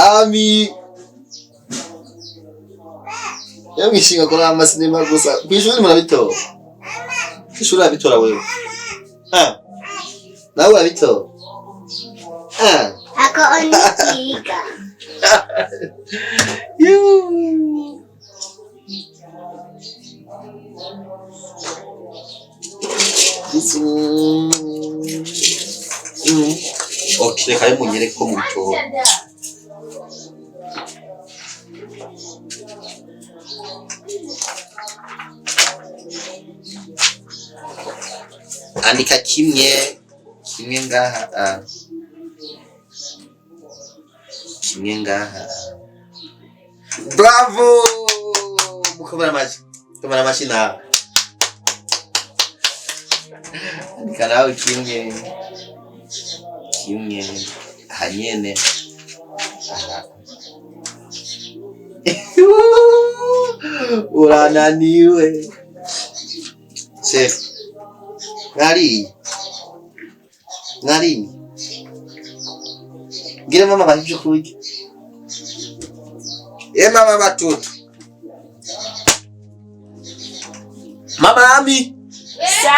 Ami yo mwishinga kuraba amasinema gusa kw'ishuri murabitora, kw'ishuri urabitora wewe? Ah, nawe urabitora? Ah. Ako onikiga. Yuuu. Mm. Okay, reka rero munyereke ko mubitora. Andika kimwe kimwe ngaha, ah. Kimwe ngaha. Bravo! Mukomera amashyi. Komera amashyi nawe. Andika nawe kimwe kimwe aha nyene, aha. Urananiwe. Chef, mwariye? Mwariye? Ngira mama bahe ibyo kurya. Ye mama batoto. Mama Ami. Sa.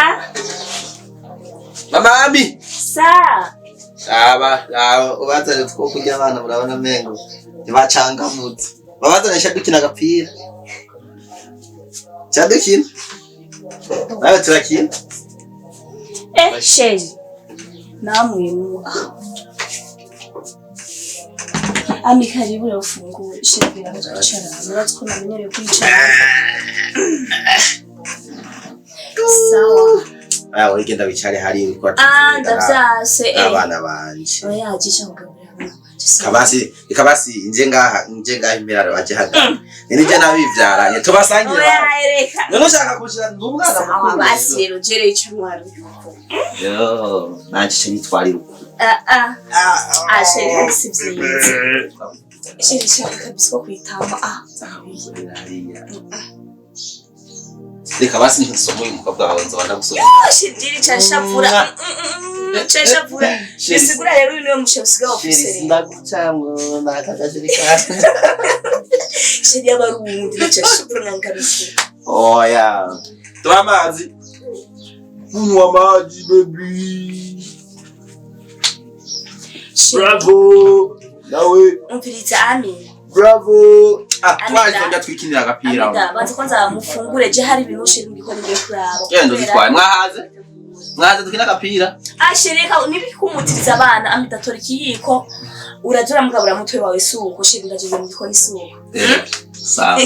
Mama Ami. Sa. Aba, aba ubazanye two kurya abana, murabona mengo ntibacangamutse. Babazanye sha dukina agapira. Sha dukina. Nawe turakina. Eh, chéri. Namwe mu. Ami, karibu rero ufungure. Chéri, biraza kwicara. Murazi ko namenyereye kwicara. Sawa. Aya, urigenda wicare hariya uriko Ah, ndavyase. Eh. abana banje. Oya, jisha kugaburira abana banje. Sawa. Kabasi, ikabasi nje ngaha, nje ngaha imiraro baje hagati. Ni nje nabivyaranye tubasangire. Oya, reka. None ushaka kushira ndi umwana Sawa, mukuru. basi rero jere ica ntwara yuko. Yo, nanje ce nitwarira uko. Ah ah. Ah, chéri, si vyiza. Chéri, shaka kabisa ko kwitama. Ah. Reka basi nsome uyu mukobwa wawe, nzoba ndagusoma. Shidiri cha shavura. Cha shavura. Bisigura rero uyu niwe mushe usigaye Chéri, ofise rero. sindagucamwo nakagashiri kanje. Chéri, y'abarundi cha shavura ngangarufu. Oya. Toa amazi. Kunywa amazi, baby. Bravo. Nawe. Umviriza Ami. Bravo. Ah, Amida. twaje twongera twikinira agapira. Amida, banza kwanza mufungure, je hari ibintu chéri mbikora ngiye kuraba. Genda uzitwaye, mwahaze? Mwahaze dukina agapira? Ah, chéri, reka nibikumutiriza abana. Amida, tora ikiyiko. Urajora mugabura mutwe wawe suko, chéri, ndaje mu gikoni suko. Eh, sawa.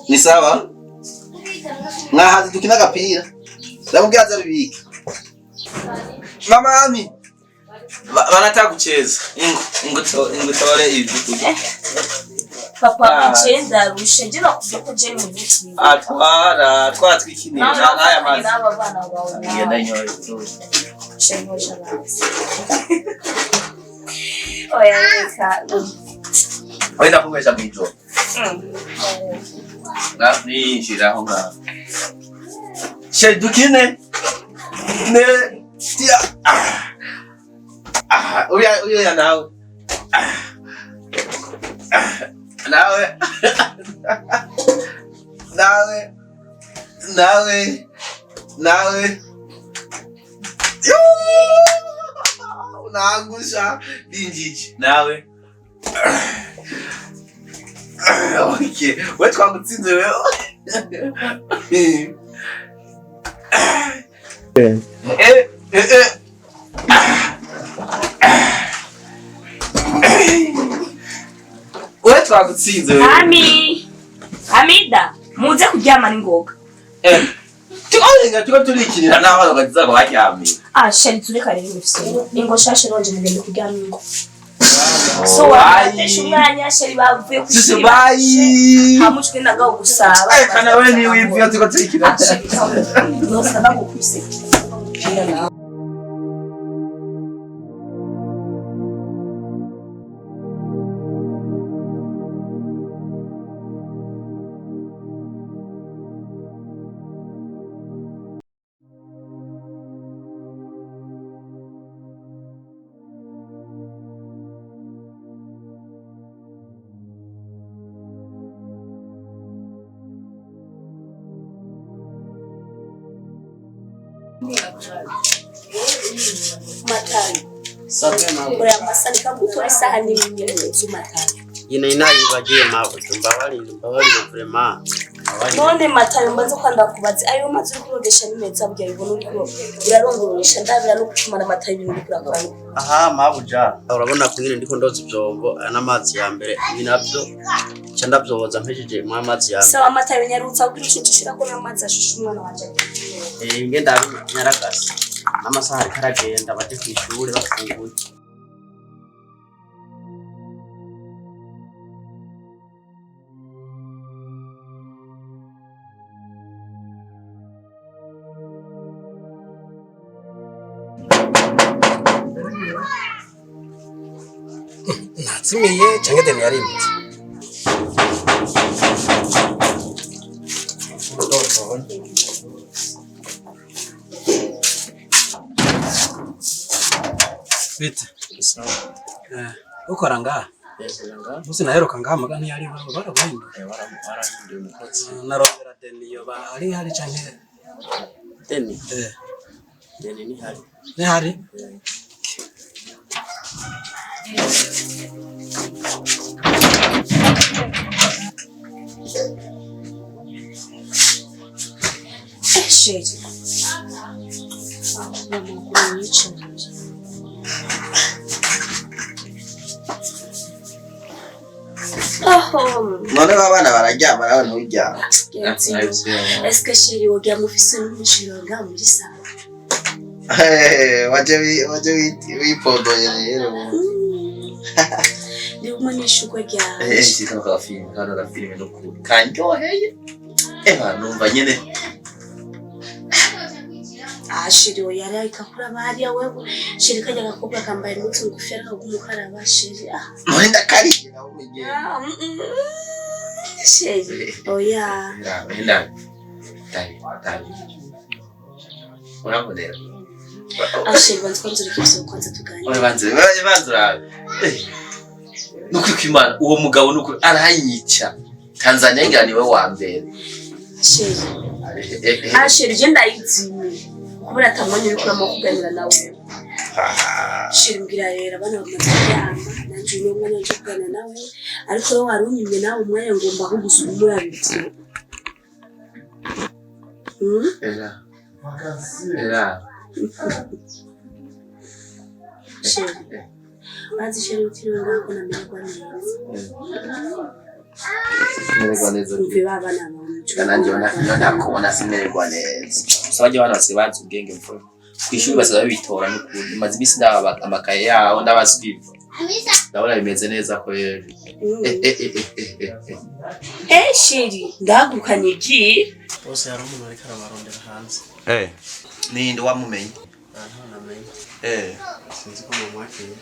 Ni sawa? Mwahaze dukina agapira? Ndamubwira aze abibike. Mama Ami. Wanataka kucheza. Ingo, ingo tore ibyo kurya. Papa, Ah. je ndarushe, je nakuvuga ko je ni muti. Atwara, twatwikinira n'aya mazi. N'aba bana bawe. Ngenda nyoye. Chéri, nkoresha amazi. Oya, reka. Wenda kunywesha mw'ijoro. Mm. Ninjiraho ngaho. Chéri, dukine. Ne tia. Ah. Ah, uya uya nawe. Ah. Ah. Nawe. Nawe. Nawe. Nawe. Yoo! Unaangusha ninjiji. Nawe. Okay. Wewe twagutsinze wewe. Eh, eh, eh. Wewe twagutsinze wewe. Ami. Amida, muze kuryama n'ingoga. Eh. Tukorenga tuko turikinira n'abana ugakiza ngo baryamye. Ah, chéri, tureka rero ibifise. Ingo shashe ronje mugende kuryama ingo. So Bye. wabatesha umwanya chéri bavuye Sisi kwishuri. bye. Hamucwe nagaho gusaba. Eh, kana wewe ni wivyo tuko turikina. Ah, chéri, nosaba gukubise. Matari. Uriya masani kagutora isaha n'imwe z'umatari. Yine inayibagiye mabuja, mbabarire, mbabarire vraiment. Mbabarire. None matayo mbanze ko ndakubaze ayo mazi uri kurogesha ni meza burya bibona uri kuro urarongorosha ndabira no gutumana amata y'ibintu uri kurakora. Aha mabuja, urabona ko nyine ndiko ndoza ivyombo, aya n'amazi ya mbere, ibi navyo nca ndavyoza mpejeje mu amazi ya mbere. Sawa matayo nyarutsa kugira uce ushirako n'amazi ashushe umwana wanje. Eh, nge ndabinyaragase. N'amasaha ariko aragenda baje kw'ishure bafunguye. Natsumiye canke deni yarimutse. Bite? Eh, ukora ngaha? Musi naheruka ngaha muga ntiyari iwawe baraguhinduye. Narondera deni yoba ari hari canke Deni, eh deni ni hari. ntihari? Eh, chéri. Amaguru yicarire. Aho. None abana bararyama nawe nturyama. Est-ce que chéri wogira ngo ufise n'umushiro ngaha muri salo? Eh, waje waje wipodoye rero. Ndikuma n'ishurwe ryawe. Eh, shika ka film, kana ka film no kuri. Kanyoheye. Eh, numva nyene. Ah, chéri oya ariko kuraba hariya wewe. Chéri kajya gakobwa kambaye impuzu ngufi ariko kumukaraba chéri. Ah, None ndakariye nawe umenyere. ah, chéri. Oya. Ndabe, ndabe. Ndabe, ndabe. Urabonera. Ah, chéri banza kwanza ureke ivyo kwanza tuganire. Oya banze, oya banze urabe. Eh. Nukuri kw'Imana, uwo mugabo nukuri aranyica. Tanzania ngira niwe wa mbere. Chéri. Eh, eh, eh. Ah, chéri je ndayizimye. Kubera atamwanya uriko uramo kuganira nawe. Ah. Chéri mbwira rero abana bamaze kuryama nanje uyu ni umwanya wo kuganira nawe ariko wowe warunyimye nawe umwanya ngomba kugusura umurabitse. Era. Era. Chéri. Urazi chéri utiriwe ngaho namererwa neza. Simererwa neza. Umve ba bana bawe Reka nanjye nakubona simererwa neza. Gusa bajya bana basigaye bazi ubwenge mfura. Kw'ishuri basigaye babitora n'ukuntu. Maze iminsi ndaba amakaye yabo ndabaswiva. Ndabona bimeze neza ko rero. Eh, eh, eh, eh, eh, eh. Eh chéri ndahagurukanye iki? Bose hari umuntu ariko arabarondera hanze. Eh. Ninde wamumenye? Ah, ntawe namenye. Eh. Sinzi ko mumwakira.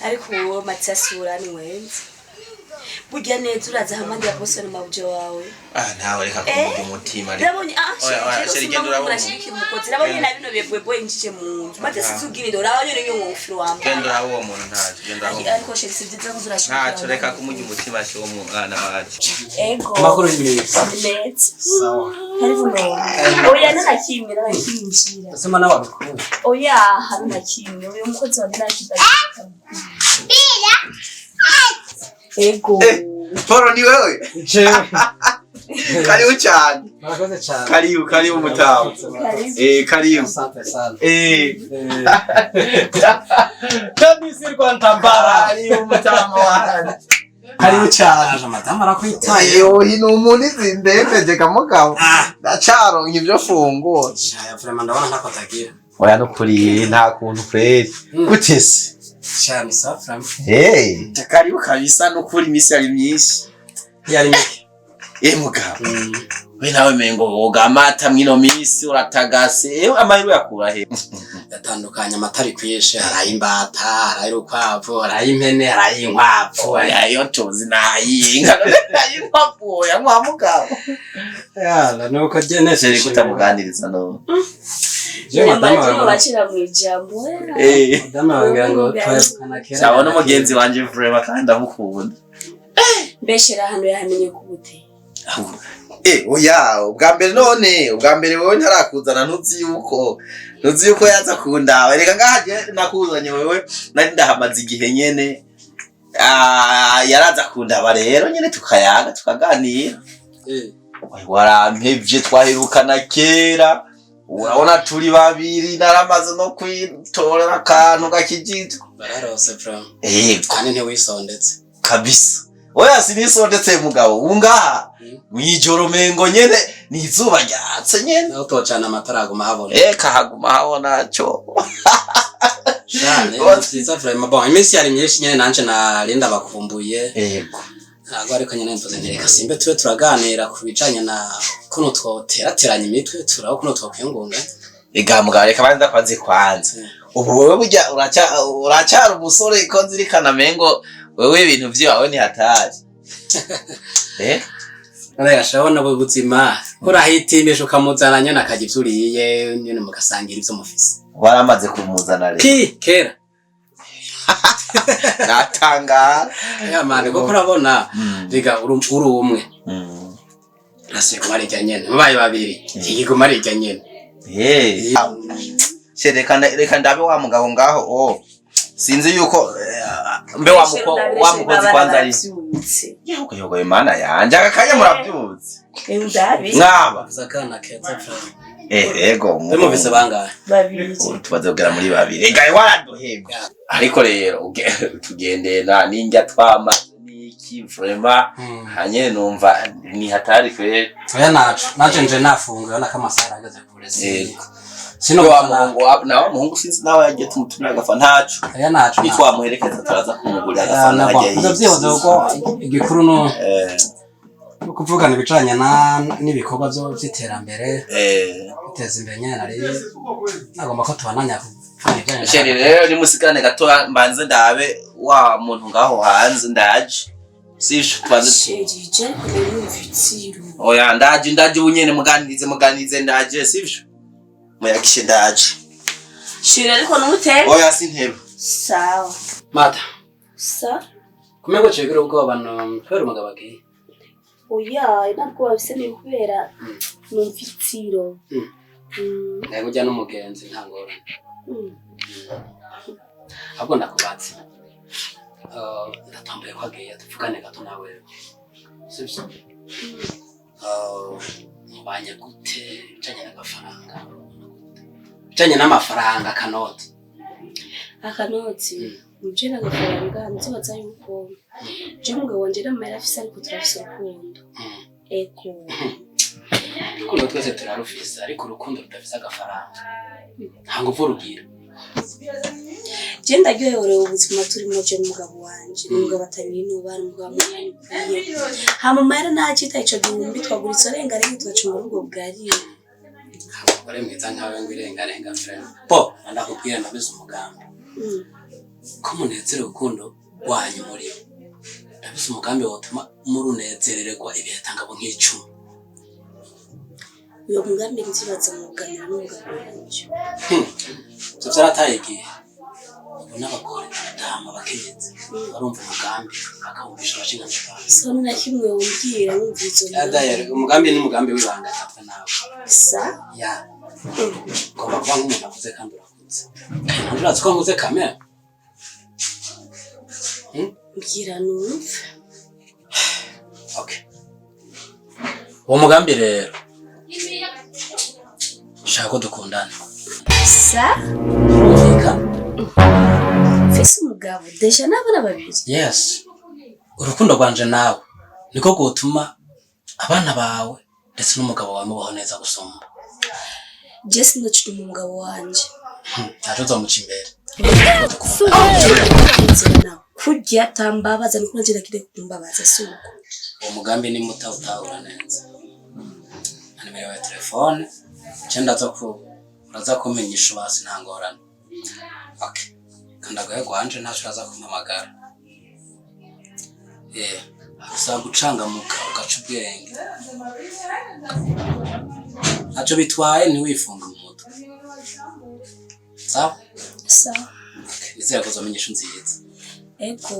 Ariko wowe Mathias urantwenza. Burya neza uraza hamwe ya boss na mabuje wawe. Ah, nawe reka kumurya umutima ariko. Nabonye ah Oya, oya, chéri chéri, genda urabona. urashikira umukozi nabonye na bino bebwebwe injije mu nzu. Mathias tubwire ndo urabonye niyo ngofero wambaye. Genda uraba uwo muntu ntacyo, genda uraba uwo muntu. Ariko chéri si byiza ko urashikira. Ntacyo reka kumurya umutima si uwo mwana wacu. Ego. Amakuru y'iminsi. Ni meza. Sawa. Karibu none. Oya ntakimwe ntakinjira. Sema nawe wabikunda. Oya hano ntakimwe. Uyu mukozi wanjye ntakimwe. Ego. Paul ni wewe? Jewe. Karibu cyane. Murakoze cyane. Karibu, karibu mutamu. Karibu. Eh, karibu. Asante sana. Eh, Kabisi Rwantambara. karibu mutamu wanjye. Karibu cyane. Aje madamu arakwitaye. Yohi ni umuntu izindembeje kamugabo. Ndacaronka ibyo fungura. Shaya vraiment ndabona ntako atagira. Oya nukuri nta kuntu kweri. Gute se? Shaya ni sawa vraiment. Hey. Karibu kabisa nukuri imisi yari myinshi. Yari mike. Eh mugabo. We nawe mengo woga amata mwino misi uratagase. Eh amahirwe yakura he? Yatandukanye amata ari kwinshi, hari ay'imbata, hari ay'urukwavu, hari ay'impene, hari ay'inkwavu. Oya yo tuzi nayinka. Nayinka oya mwa mugabo. Yala nuko jene Sheri kutamuganiriza no. Je madamu Barimo wawe. bacira mu ijambo. Eh. Madamu wawe ngo twerukana kera. Sawa n'umugenzi wanje vraiment kandi ndamukunda. Mbeshera hano yahamenye gute? Eh, oya, ubwa mbere none, ubwa mbere wewe ntarakuzana ntuzi yuko yaza kundaba. Reka ngaha je nakuzanye wewe, nari ndahamaze igihe nyene. Ah, yaraza kundaba rero nyene tukayaga tukaganira. Eh. Warampevye twaherukana kera. Urabona turi babiri naramaze no kwitorera akantu gakijijwe. Bararose vraiment. Yego. Kandi ntiwisondetse. Kabisa. Oya sinisondetse mugabo, ubu ngaha mwijoro mengo nyene ni izuba ryatse nyene. Naho utocana amatara aguma habona. Eka haguma habona cyo. Shane, vyiza vraiment. Bon, iminsi yari myinshi nyene nanje narinda bakumbuye. Yego. Ntabwo ariko nyene mvuze nti reka simbe tube turaganira ku bijanye na kuno twoterateranya imitwe turaba kuno twokwiyungunga. Ega mugabo reka banza kwanze kwanza. Ubu wewe burya uracyari umusore ko nzirikana mengo wewe ibintu vyawe ni hatari. Eh? None gashobona ubu buzima urahitimisha ukamuzana nyene akarya ivyo uriye nyene mugasangira ivyo mufise. Waramaze kumuzana rero. Ki kera. Natangara. Ya mane kuko urabona riga uri umwe. Asiguma arirya nyene mubaye babiri ikiguma arirya nyene. Eh. She reka ndabe wa mugabo ngaho oh. Sinzi yuko mbe wa mukozi kwanza ari. Yogo yogo imana yanje aka kanya murabyutse. Ndabi. Mwaba. Mufise akana keza vraiment. Eh ego. Mbe mufise bangahe? Babiri. Tumaze kugera muri babiri. Ega waraduhebye. Ariko rero tugendeye na ninjya twama niki vraiment hanyene numva ni hatari kweri. Oya naco naje nje nafunguye urabona ko amasaha arageze kure si. Yego. Sino wa muhungu nawe muhungu sinzi nawe yagiye tumutumira agafa ntaco. Oya naco. Nitwamuherekeza turaza kumugurira agafa Nabwo ndavyibaza kuko igikuru no kuvugana ibijanye n'ibikorwa vy'iterambere guteza imbere nyene nari nagomba ko tubandanya kuvugana ibijanye Sheri rero nimusigane gato mbanze ndabe wa muntu ngaho hanze ndaje. Sisho tubanze. Chéri, je ariko ndumva ibitsiro. Oya ndaje ubu nyene muganirize ndaje sivyo? Muyagishe ndaje. Chéri ariko ntutebe. Oya sintebe. Sawa. Mata Sa? kumenya cegira ubwoba no kubera umugabo agiye. Oya, ntabwo wabise ni kubera numva ibitsiro. Ntego ujya n'umugenzi nta ngorane. Ahubwo ndakubatse. Ndatomboye ko agiye tuvugane gato nawe. Sibyo? Mubanye gute bijanye n'agafaranga? Bijanye n'amafaranga akanoti. Akanoti. Muje n'agafaranga nzibaza yuko je umugabo wanje n'amahera afise ariko turafise urukundo. Ego. Urukundo twese turarufise ariko urukundo rudafise agafaranga nta nguvu rugira. Je ndaryoherewe ubuzima turimo je n'umugabo wanje. Ni umugabo atabinuba, ni umugabo munini ukwiye. Hama amahera ntacita ico gihumbi twagura isorengarenga tugaca muri ubwo bwari. Umugore mwiza nkawe ngo irengarenga frère. Bo ndakubwira ndabizi umugambi. Ko munezere urukundo rwanyu muri bo. Ndabizi umugambi wotuma murunezerererwa ibihe tangabo nk'icumi. Uyo mugambi nzibaza muganira n'umugabo wanje. Ivyo vyarataye igihe. Ubu n'abagore, abadamu, abakenyezi barumva umugambi bakawumvisha abashingantahe babo. So na kimwe wombwira wumva izo Adayeri, umugambi ni umugambi w'ibanga tapfa nawe. Sa? Ya. Ugomba kuba nk'umuntu akuze kandi urakuze. Kandi urazi ko nkuze kamere. Mbwira numve. Okay. Uwo mugambi rero shaka ko dukundana. Sa? Urumvikana? Mfise umugabo déjà n'abana babiri. Yes. Urukundo rwanje nawe niko gutuma abana bawe ndetse n'umugabo wawe mubaho neza gusumba. Je sinocuma umugabo wanje. Ntaco uzomuca imbere. Nawe kurya tambabaza niko nanje nakire kumbabaza, si uko? Uwo mugambi ni muta utahura neza. Na nimero ya telefone je ndaza ku uraza kumenyesha basi, nta ngorane. Okay, kandi agahe gwanje ntaco uraza kumpamagara. Bisaba gucangamuka ugaca ubwenge, ntaco bitwaye, ntiwifunge mu mutwe, sawa? Sawa. Okay, nizere ko uzomenyesha nziza. Ego,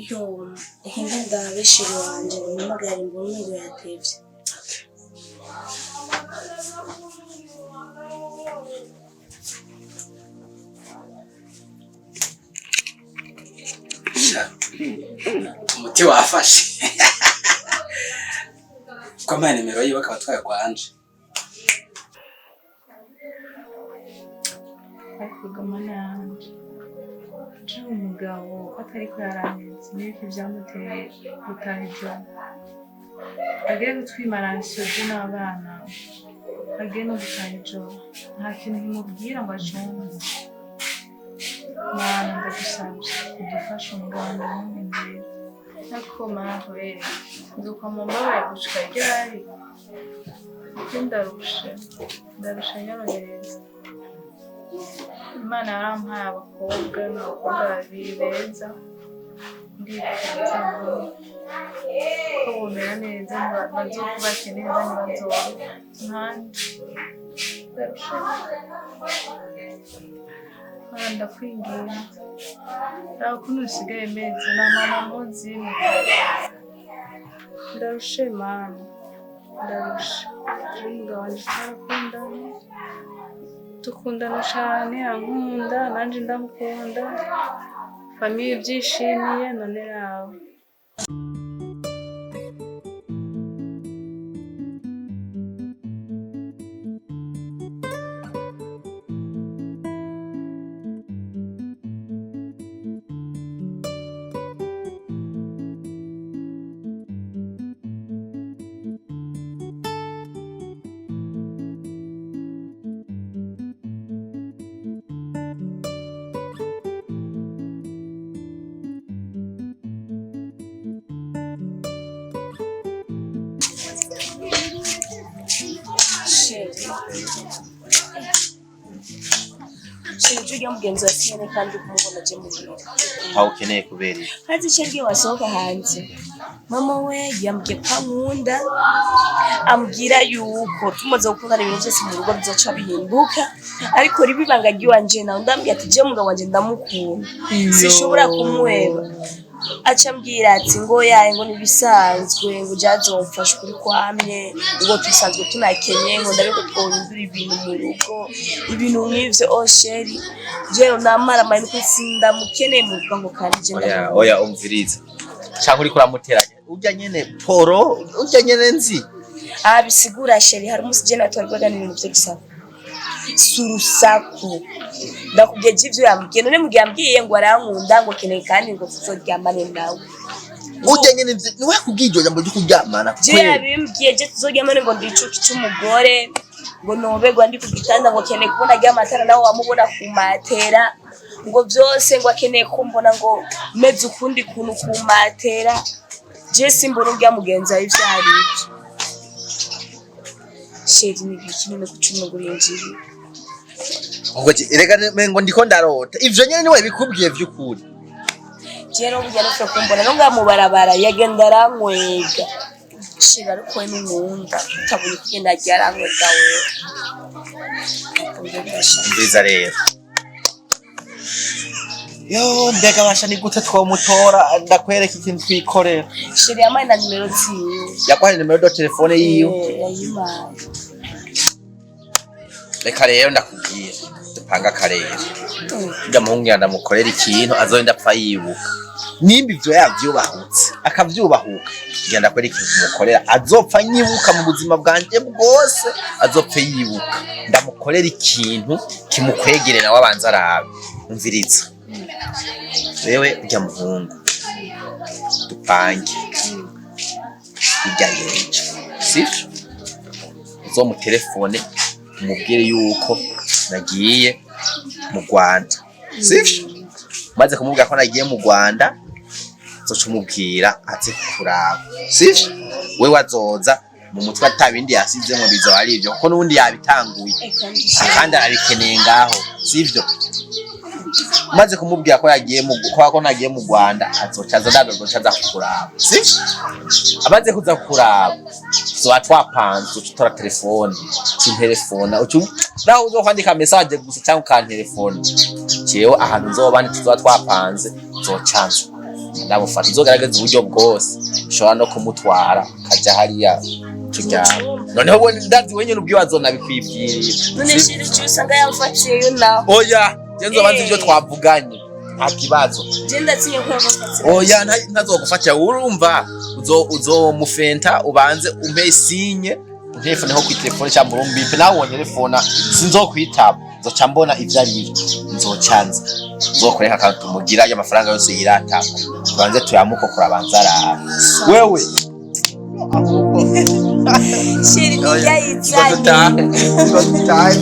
yo hinga ndabesheri wanje ndamuhamagara imbona ngo yatevye. Sha, umuti wafashe ko ampaye nimero yiwe akaba atwaye gwanje. Ariko mana yanje, je umugabo ko atariko yarangiza n'ibiki vyamuteye gutaha ijoro, agiye gutwimaransiyo je n'abana, agiye no gutaha ijoro, nta kintu kimubwira ngo acumve. Mana, ndagusavye udufashe umugabo ndamuhe nziza. Ariko mana kweri, nzokwama mbabaye gushika ryari? Je ndarushe, ndarushe, nyorohereza. Imana yarampaye abakobwa, n'abakobwa babiri beza. Ndifuza ngo ko bomera neza, bazokubake neza, ntibazobe nkanje. Ndarushe. Mana, ndakwinginze, raba ukuntu nsigaye meze, na mama muzima. Ndarushe Mana, ndarushe. Jewe umugabo wanje twarakundanye, dukundana cane, ankunda nanje ndamukunda, famille ivyishimiye, none raba. Chéri, chéri, ujya mugenzi wa siyene kandi kumubona je mu biro. Ntawe ukeneye kubera iki? Hazi icyo wasohoka hanze, mama we yambwiye ko ankunda, ambwira yuko tumaze gukundana ibintu byose mu rugo bizoca bihinduka, ariko riba ibanga ry'iwanje nawe. Ndambwira ati je mugabo wanje ndamukunda, sinshobora kumweba. Aca ambwira ati ngo yaye, ngo nibisanzwe, ngo jazomfasha ukuri kwamye, ngo tusanzwe tunakenye, ngo ndabe ko twohindura ibintu mu rugo, ibintu nk'ivyo. Oh chéri, jewe namara amahirwe sindamukeneye mu rugo ngo kandi je Oya. ndamukunda. Oya, umviriza, canke uriko uramuteranya urya nyene poro, urya nyene nzi. Ah, bisigura chéri, hari umunsi je nawe twari kuganira ibintu vyo gusaba, si urusaku. Ndakubwiye je ivyo yambwiye. None mugihe yambwiye ngo arankunda, ngo keneye kandi ngo tuzoryamane nawe. Urya nyene nzi niwe yakubwiye iryo jambo ryo kuryamana? Je Kweli? yabimbwiye, je tuzoryamane, ngo ndicuki c'umugore, ngo noberwa ndi ku gitanda, ngo akeneye kubona ry'amatara nawe wamubona ku matera, ngo vyose, ngo akeneye kumbona ngo meze ukundi kuntu ku matera. Je simbona urya mugenzi wawe ivyo arivyo. Chéri, ni ibiki none kucumi ngo urinjire? Ubwo erega mengo ndiko ndarota, ivyo nyene niwe bikubwiye vy'ukuri? Je no burya nupfe kumbona no ngaha mu barabara yagenda arankwega. Chéri, ariko we n'unkunda utabonye kugenda agiye arankwega wewe. Umviriza rero, yo mbega basha, ni gute twomutora? Ndakwereka ikintu twikorera. Chéri, yampaye na nimero ziwe. Yaguhaye nimero de téléphone yiwe? Eh, yayimpaye. Reka rero ndakubwira, dupanga akarere. Ujya muhungu ndamukorera ikintu azorinda apfa yibuka. Nimba ivyo yavyubahutse akavyubahuka, genda ndakwereka ikintu tumukorera azopfa nyibuka mu buzima bwanje bwose, azopfe yibuka. Ndamukorera ikintu kimukwegere nawe abanza arabe. Umviriza wewe, ujya muhungu Dupange hirya y'ejo, sivyo? Uzomutelefone umubwire yuko nagiye mu Rwanda, sivyo? Maze kumubwira ko nagiye mu Rwanda, uzoca umubwira aze kukuraba, sivyo? We wazoza mu mutwe ata bindi yasizemo, bizoba ari ivyo, kuko n'ubundi yabitanguye kandi arabikeneye ngaho, sivyo? Maze kumubwira ko yagiye mu ko nagiye mu Rwanda, azoca aza, ndaza azoca aza kukuraba, sivyo? Amaze kuza kukuraba, tuzoba twapanze, uca utora telefone, uca unterefona, uca naho uzokwandika message gusa cyangwa ukantelefona. Jewe ahantu nzoba ndi tuzoba twapanze, nzoca nza ndamufata. Uzogerageza uburyo bwose ushobora no kumutwara kaja hariya turyama. Noneho we ndazi wenyene ubwiwe azonabikwibwirira. None chéri, uciye usanga yamfatiyeyo nawe? Oya, je nzoba nzi ivyo twavuganye, nta kibazo. Je ndatinye ko yamfatiye. Oya, ntazogufatira. Urumva uzomufenta, ubanze umpe signe, unterefone nko kwitelefone cyangwa urumbipe nawe wontelefona, sinzokwitaba, nzoca mbona ivyo ari byo, nzoca nza nzokoreka akantu tumugira y'amafaranga yose yiratako, tubanze tuyamukokora, abanze arara wewe. Chéri, nijya yizanye. Dutahe, dutahe.